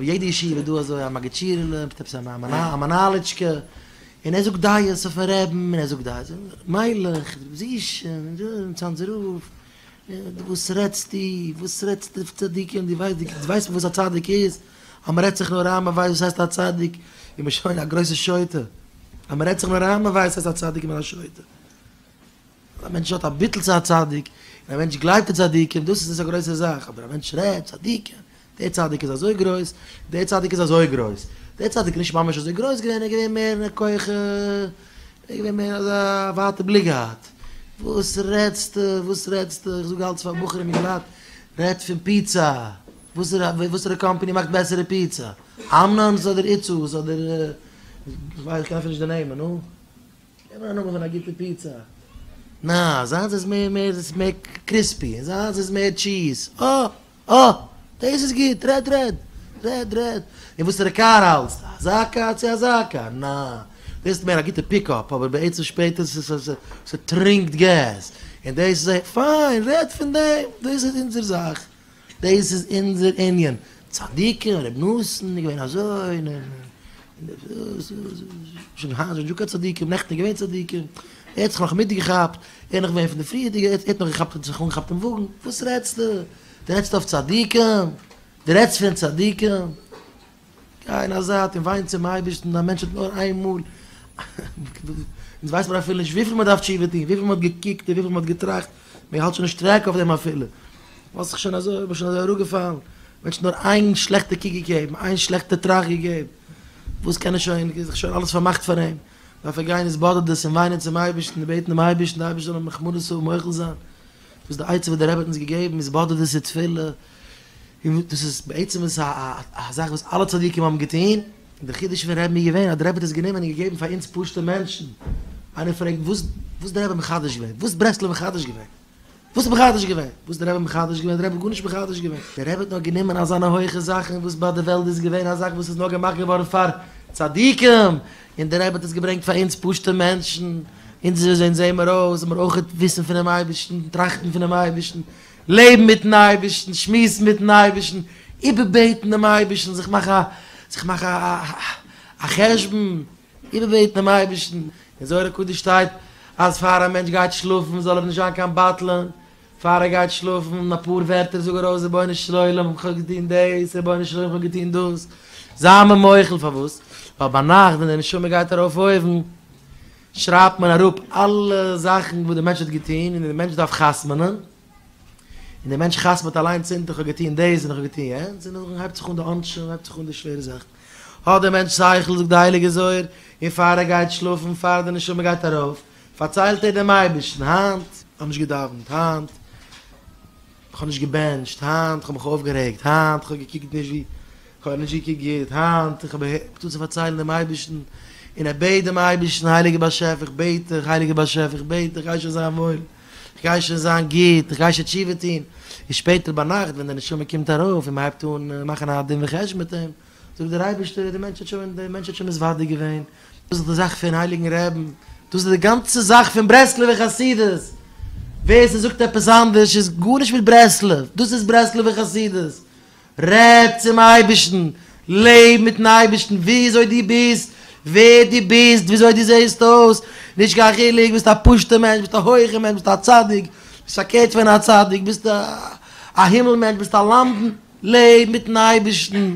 יעדע ישיבה איז דא אזוי א מגיד שיעור'לע מיט עפעס א מנהל'יטשקע, און ער זאגט דעות אויפן רעבן, און ער זאגט דעות, מיילעך, ר' זישע, און צאנזער רב, וואס רעדסטו, וואס רעדסטו אויף צדיקים, דו ווייסט, דו ווייסט וואס א צדיק איז? אז מען רעדט זיך נאר איין מען ווייסט וואס הייסט א צדיק, איז מען שוין א גרויסע שוטה, אז מען רעדט זיך נאר איין מען ווייסט וואס הייסט א צדיק איז מען א שוטה. א מענטש האט א ביטול צו א צדיק, און א מענטש גלייבט אין צדיקים, דאס איז נישט א גרויסע זאך, אבער א מענטש רעדט צדיקים, דער צדיק איז אזוי גרויס, דער צדיק איז אזוי גרויס, דער צדיק איז נישט ממש אזוי גרויס געווען, ער איז געווען מער אין כח, ער איז געווען מער אזא ווייטע בליק געהאט, וואס רעדסטו, וואס רעדסטו, איך זאג אלץ פאר בחורים אינגעלייט, רעד פון פיצא, וואסערע קאמפאני מאכט בעסערע פיצא, אמנון'ס אדער איצו'ס אדער, איך קען אפילו נישט די נעמען, נו. געב מיר א נאמען פון א גוטע פיצא. נעה, זיינס איז מער מער איז מער crispy און זיינס איז מער cheese. אה! אה! דאס איז גוט! רעד רעד! רעד רעד! און וואסערע קאר האלטסטו? אזא קאר צו אזא קאר? נעה, דאס איז מער א גוטע pickup אבער בעצם שפעטער ס'טרינקט געז און דאס איז א פיין! רעד פון דעם! דאס איז אונזער זאך! דאס איז אונזער ענין. צדיקים, ר' נתן איז געווען אזוי, שוין היינט נישטא קיין צדיקים, נעכטן איז געווען צדיקים, ער האט זיך נאך מיטגעכאפט, ער איז נאך געווען פון די פריערדיגע, ער האט נאך געכאפט, זיך אנגעכאפט אין וואגן, וואס רעדסטו? דו רעדסט אויף צדיקים? דו רעדסט פון צדיקים? גיי אין א זייט און וויין צום אייבערשטן, א מענטש האט נאר איין מאל, אונז ווייסט מיר אפילו נישט וויפיל מען דארף תשובה טון, וויפיל מען האט געקוקט און וויפיל מען האט געטראכט, מען האלט שוין נישט track אויף דעם אפילו, מען האט זיך שוין אזוי, מען איז שוין אזוי אראפגעפאלן, מענטש האט נאר איין שלעכטע קוק געגעבן, איין שלעכטע טראכט געגעבן, וואס קען ער שוין, איז זיך שוין אלעס פארמאכט פאר אים, דארף ער גיין התבודדות און וויינען צום אייבערשטן און בעטן דעם אייבערשטן, דער אייבערשטער זאל אים רחמנות האבן, מוחל זיין, דאס איז די עצה וואס דער רבי האט אונז געגעבן, התבודדות און תפילה. און דאס איז בעצם איז א א זאך וואס אלע צדיקים האבן געטון, און דער חידוש פון רבי'ן איז געווען אז דער רבי האט עס גענומען און געגעבן פאר אונז פשוטע מענטשן. איינער פרעגט וואס וואס דער רבי מחדש געווען? וואס ברסלב מחדש געווען? וואס מחדש געווען? וואס דער רבי מחדש געווען? דער רבי האט גארנישט מחדש געווען. דער רבי האט נאר גענומען אזאנע הויכע זאכן וואס ביי די וועלט איז געווען א זאך וואס איז נאר געמאכט געווארן פאר צדיקים, און דער רבי האט עס געברענגט פאר אונז פשוטע מענטשן, אונז ווי זעען מיר אויס, זאל מיר אויך וויסן פונעם אייבערשטן, טראכטן פונעם אייבערשטן, לעבן מיטן אייבערשטן, שמועסן מיטן אייבערשטן, איבערבעטן דעם אייבערשטן, זיך מאכן א, זיך מאכן א א חשבון, איבערבעטן דעם אייבערשטן. אין זוהר הקדוש שטייט אז פאר א מענטש גייט שלאפן זאל ער נישט זיין קיין בטלן, פאר ער גייט שלאפן אפאר ווערטער זאג ארויס רבונו של עולם איך האב געטון דאס, רבונו של עולם איך האב געטון דאס, זיי מיר מוחל, פארוואס? ווייל ביינאכט ווען די נשמה גייט ארויף אויבן, שרייבט מען אראפ אלע זאכן וואס דער מענטש האט געטון און דער מענטש דארף חתמ'נען, און דער מענטש חתמ'ט אליינס אונטער איך האב געטון דאס און איך האב געטון יענץ, און נאכדעם הייבט זיך אן די עונשים, הייבט זיך אן די שווערע זאכן. האט דער מענטש שכל, זאגט די הייליגע זוהר, און פאר ער גייט שלאפן, פאר די נשמה גייט ארויף, פארציילט ער דעם אייבערשטן, היינט איך האב נישט געדאווענט, היינט איך האב נישט געבענטשט, היינט איך האב מיך אויפגערעגט, היינט איך האב געקוקט נישט ווי כ'האב נישט געקוקט גוט היינט, איך האב אנגעהויבן צו פארציילן דעם אייבערשטן, און ער בעט דעם אייבערשטן, הייליגער באשעפער איך בעט דיך, הייליגער באשעפער איך בעט דיך, גיי שוין זיין וואויל, איך גיי שוין זיין גוט, איך גיי שוין תשובה טון, און שפעטער ביינאכט ווען די נשמה קומט ארויף און מען הייבט אן מאכן א דין וחשבון מיט אים, זאגט דער אייבערשטער, דער מענטש האט שוין, דער מענטש האט שוין מתוודה געווען, דאס איז די זאך פון הייליגן רעבן, דאס איז די גאנצע זאך פון ברסלב'ער חסידות, ווער ס'זאגט עפעס אנדערש איז גארנישט מיט ברסלב, דאס איז ברסלב'ער חסידות, רעד צום אייבערשטן, לעב מיטן אייבערשטן וויאזוי דו ביסט, ווער דו ביסט, וויאזוי דו זעסט אויס, נישט קיין חילוק, ביסט א פשוט'ער מענטש, ביסט א הויכער מענטש, ביסט א צדיק, ביסט פארקערט פון א צדיק, ביסט א הימל מענטש, ביסט א למדן, לעב מיטן אייבערשטן.